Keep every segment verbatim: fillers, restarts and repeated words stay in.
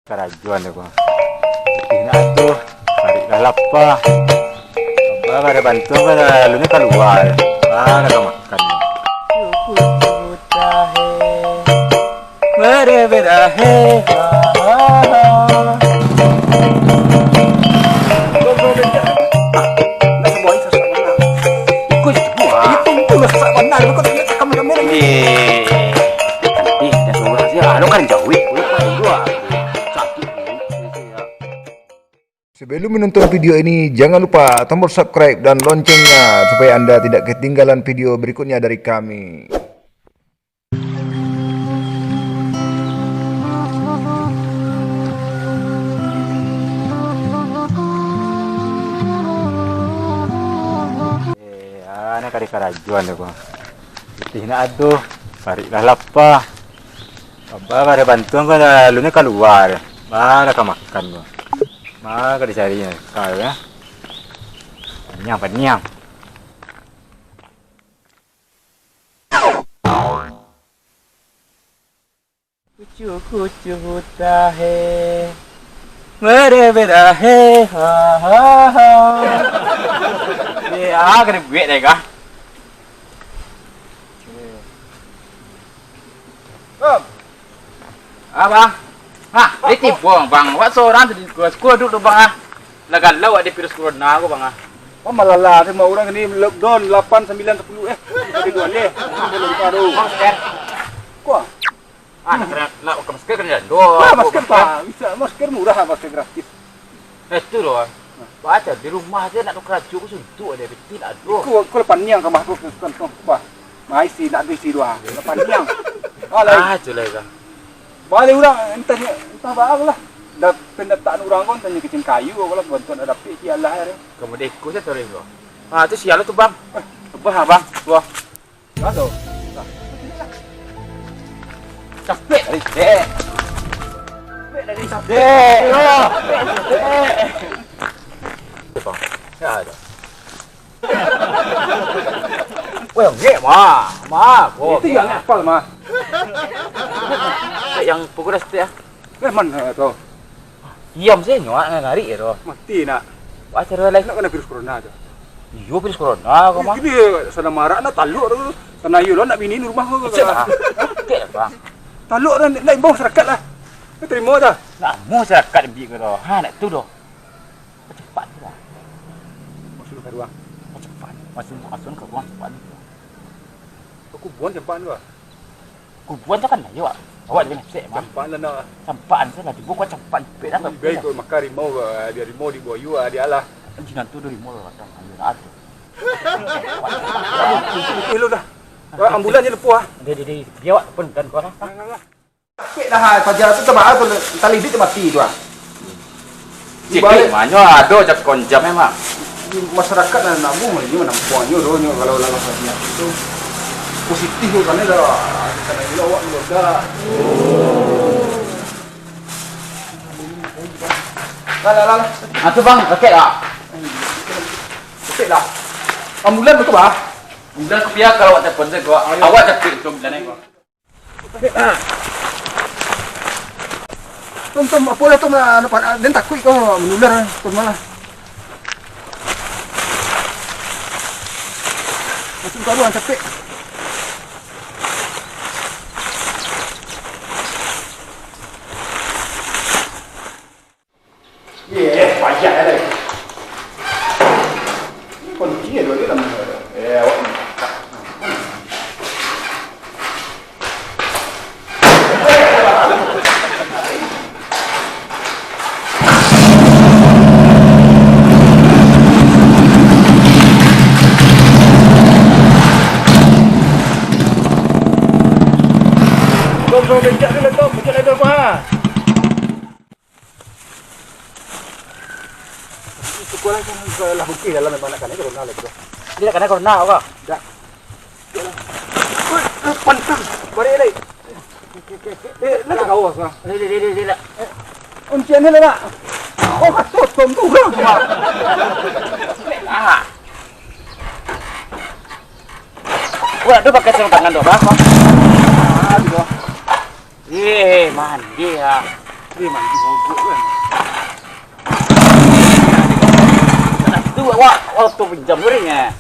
Karajoan dek ko. Pitih nak tu, paruik lah lapa. Abah kada bantuan kan, lalu ni kalua. Ah, dah ka makan. Bere, bere, he, ha, ha, ha. Nak sebuah itu sesak benar. Ikut sebuah. Itu, itu lah sesak benar. Kau tak kamera-kamera ni. Eh, dah sebuah sih. Ah, lo kan jauh, eh. Lo kan jauh, ah. Sakit, eh. Sebelum menonton video ini, jangan lupa tombol subscribe dan loncengnya supaya Anda tidak ketinggalan video berikutnya dari kami. Eh, ah, nak kari karajuan dek ko. Pitih nak ado, paruik lah lapa. Abah kada bantuan ko, lalu ni kalua. Bah, dah ka makan ko. Bah, ka dicari nyo. Kau ya. Paniang, paniang. Kucu, kucu, hutahe. Bere, bere, he, ha, ha, ha. Eh, ah, kena buek deh, kah? Bang. Ah, bang. Hah, dia tibo, bang. Awak sorang tadi sekolah, sekolah duduk tu, bang, ah. Lah galau awak di virus corona ko, bang, ah. Oh, malala, sama urang ni lockdown lapan, sambilan, sapuluah, eh. Sampai dua leh. Sampai lupa tu. Masker. Kuah. Ah, nak kena, nak pakai masker kena dando. Wah, masker, Pak. Bisa masker murah, masker gratis. Eh, tu doh. Baca di rumah aja nak tu kerajuk ko suntuk ada, betul tak, aduh. Ko, ko lah paniang kamah ko, ko, ko, ko, bah. Mai si, nak tu isi doh. Lah paniang. Ah, lai. Ah, tu lai, Kang. Balik urang, entah, entah baa lah. Dah pendataan urang ko, tanya kecil kayu, ko lah bantuan dah dapik, sial lah, ya. Kamu deko saja, Ring, ko. Ah, tu sial lah tu, Bang. Eh, bah, Bang. Wah. Aduh. Capek dari dek. Capek dari dek. Capek. Bang. Ya, ada. Weh, ngek, ma. Ma, ko. Itu yang apa, ma? Yang pukul dah setia. Eh, mana tu? Diam sajo, nak ngarik tu. Mati nak. Wah, cara lain. Nak kena virus corona tu. Iyo, virus corona ko mah. Gini, sana marak nak taluk tu. Sana iyo lah nak bini di rumah ko. Cek lah. Cek lah, Bang. Taluk dah, nak imbau masyarakat lah. Kau terima dah. Nak mau masyarakat ambil ko tu. Ha, nak tu doh. Cepat tu lah. Masuk ka ruang. Cepat. Masuk, masuk ka ruang cepat. Aku buang cepat tu lah. Kubuan tu kan, yo, awak, awak jangan cek, mah. Campakan lah, nak. Campakan tu lah, cubo kau campakan, pek dah. Lebih baik kau makan rimau, ah, dia rimau di buayu, ah, dia lah. Jinan tu rimau lah, datang, ayo, lah, tu. Aduh, aduh, aduh, aduh, dah. Ah, ambulan je lepuh, ah. Dia, dia, dia, dia awak pun dan kau lah. Nah, nah, nah. Sakik dah, ah, paja tu tebak tu, tali dia mati tu, ah. Cik, balik. Manyo ado jak konjam memang. Masyarakat lah nak buh, nyo nampuangnyo doh, nyo kalau lah, lah, lah, tu positif tu, karena dah, karena ilo awak dah. Lah, lah, lah, lah. Ah, tu bang, sakik tak? Sakik lah. Ambulan betul, bah? Ambulan aku biar kalau awak telepon saja, awak, awak cakap tu, ambulan ni, kau. Tom, Tom, apo lah, Tom, lah, nampak, ah, den takuik ko manular, Tom, lah. Masuk ka ruang, capek. Eh, payah lah. Ni kunci dia dulu dalam. Eh, awak ni. Tom, Tom, bencak dulu, Tom. Bencak dulu, Pak. Syukurlah kan, lah bukih dalam memang nak kanai corona lah tu. Dia nak kanai corona, apa? Dak. Oi, eh, pantang. Balik lai. Eh, nak kau apa? Dia, dia, dia, dia, dia. Eh, kuncian ni lah, nak. Oh, kasut, Tom, tu urang, Tom. Ah. Wah, tu pakai sarung tangan tu, apa? Ah, gitu. Eh, mandi ya. Wih, mandi mogok kan. Nah, itu awak, awak tu pinjam goreng, eh.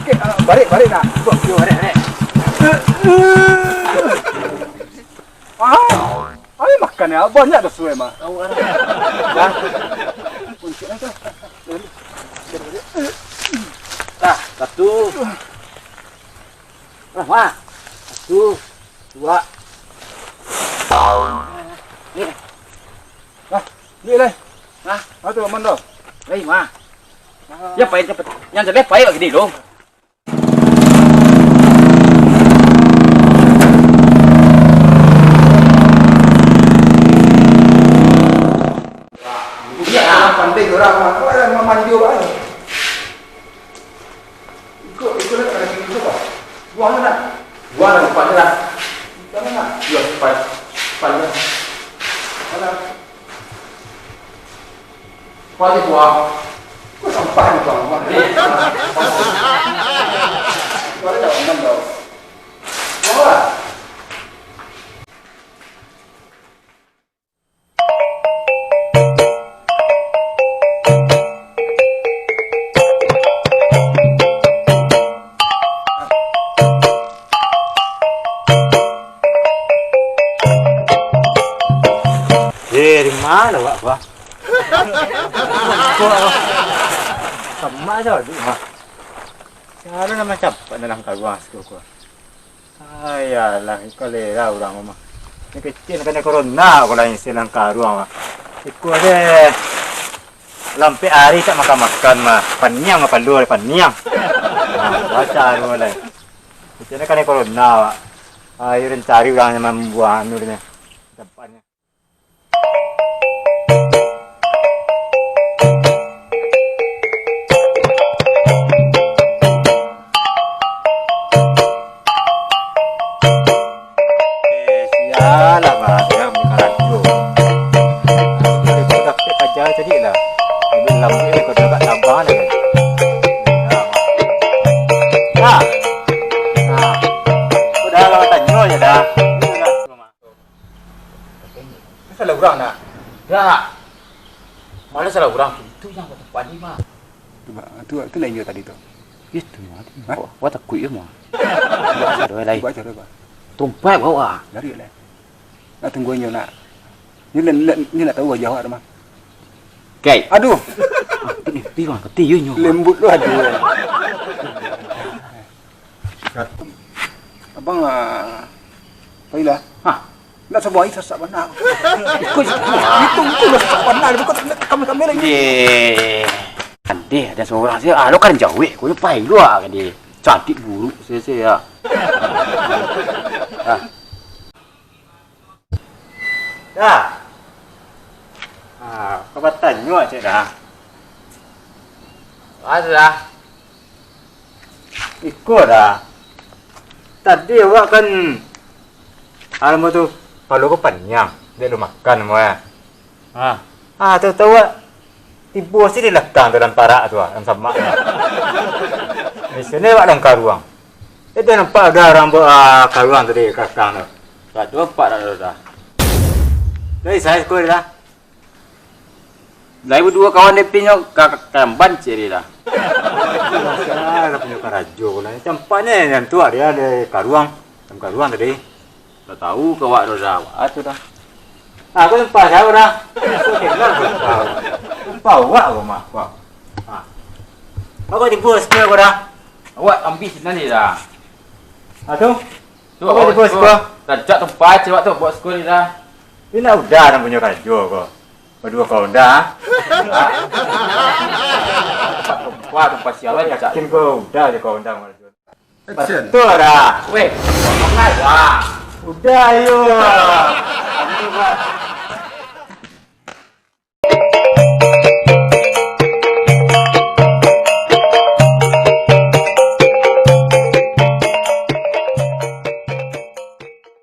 Oke, ah, barek, barek nak. Cuba, cuba, barek, barek. Ah, ayo makan ya, banyak dah suai, Mak. Tahu kan? Dah. Kunci aja. Nah, satu. Nah, Mak. Satu, dua. Ni. Nah, ni lai. Nah, ah, tu aman dah. Lai, Mak. Ya, paik, cepat. Yang jelek paik lagi dulu. Pandai orang, orang mamanjo bae. Ikut, ikut lah, ada ikut apa? Buang lah nak. Buang lah, cepat je lah. Jangan nak. Buang cepat. Cepat je. Mana? Kuali buang. Kok sampah ni buang? Buang. Kuali dah aman tau. Buang lah. Eh, dari mana awak, Bah? Sama aja, Dik, Bah. Cara nak macam apa dalam karuang siko ko? Ayalah, iko lera urang mah. Ni kecil kena corona ko lain silang karuang mah. Iko deh. Lampek ari tak makan-makan mah. Paniang apa lu paniang. Nah, baca lu lai. Kecil kena corona, Pak. Ayo cari urang yang mambuang anu ni. Tempatnya. Eh, sialah, Bang, ya, bukan radio. Aku boleh buat dapet aja tadi lah. Ambil lampu ni, kau dah tak sabar lagi. Nah, Bang. Nah. Nah. Kau dah lama tanya je dah. Ini dah. Itu salah urang, nak? Dak. Malah salah urang tu. Itu yang kau tempat ni, mah. Tu, Bang. Tu, tu lain juga tadi tu. Itu mah. Hah? Wah, wah takuik je, mah. Buat acara lain. Buat acara, Bang. Tumpai bawa. Dari lah. Nak tunggu inyo nak. Ni nak, nak, ni nak tahu wajah awak tu, mah. Kai. Aduh. Ah, tu mimpi, Bang. Keti je nyo. Lembut tu, aduh. Abang, ah, pailah. Hah? Nak sabuah air sasak bana. Ikut je. Itu, itu lah sasak bana. Bukan kami, kami lagi. Ye. Andeh, ada seorang saja. Ah, lo kan jawek. Kau ni pai lu ah, kan dia. Cantik buruk saja, saja. Ah. Dah. Ah, kau batanyo cek dah. Ah, sudah. Iko dah. Tadi awak kan, anu tu, palo ko paniang, dek lu makan mo, eh. Ah. Ah, tahu-tahu awak tibo sini lah tang dalam parak tu, ah, dalam samak tu. Di sini awak dalam karuang. Eh, dah nampak ada orang bawa, ah, karuang tadi, kakang tu. Tak nampak dah, dah, dah. Dari saya sekolah dah. Lai baduo kawan depinyo ka, ka, kamban ciri lah. Masalah punyo karajo lah. Campaknyo yang tu dia ada karuang. Dalam karuang tadi. Tak tahu ke awak dah, dah. Awak tu dah. Aku nampak siapa dah. Nampak awak ke rumah. Wah. Ha. Awak tipu sekolah kau dah. Awak ambil sinan ni dah. Ha tu? Tu, awak awak tipu sekolah. Rancak tempat cewek tu buat sekolah ni dah. Ini nak udah nak punyo karajo ko. Baduo kau udah. Wah, tempat sialan rancak. Yakin kau udah je kau undang karajo. Action. Betul dah. Weh, sangat dah. Udah, ayo. Ayo, Pak.